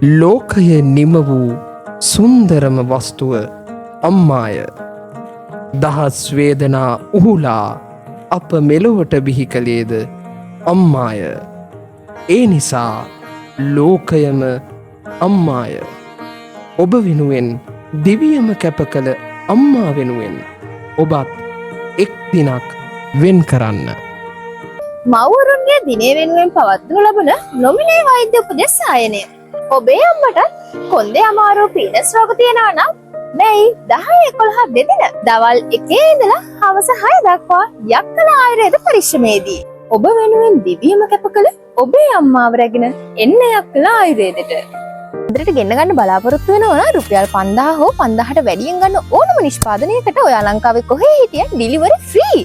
ලෝකය නිම වූ සුන්දරම වස්තුව අම්මාය. දහස් වේදනා උහුලා අප මෙලොවට බිහි කළේද අම්මාය. ඒ නිසා ලෝකයම අම්මාය. ඔබ වෙනුවෙන් දිවියම කැප කළ අම්මා වෙනුවෙන් ඔබත් එක් දිනක් වෙන් කරන්න. මව්වරුන්ගේ දිනය වෙනුවෙන් පවත්වනු ලබන නොමිලේ වෛද්‍ය උපදෙස් සායනය. ඔබේ අම්මටත් කොන්දේ අමාරුව, පීනස් රෝග තියෙනවා නම් මැයි 10, 11 දෙදින දවල් 1 ඉඳලා හවස 6 දක්වා යක්කල ආයුර්වේද පරිශ්‍රමේදී. ඔබ වෙනුවෙන් දිවියම කැප කළ ඔබේ අම්මාව රැගෙන එන්න යක්කල ආයුර්වේදෙට. ගෙදරට ගෙන්න ගන්න බලාපොරොත්තු වෙනවා නම් රුපියල් 5000 හෝ 5000ට වැඩියෙන් ගන්න ඕනම නිෂ්පාදනයකට ඔයා ලංකාවේ කොහේ හිටියත් ඩිලිවරි ෆ්‍රී.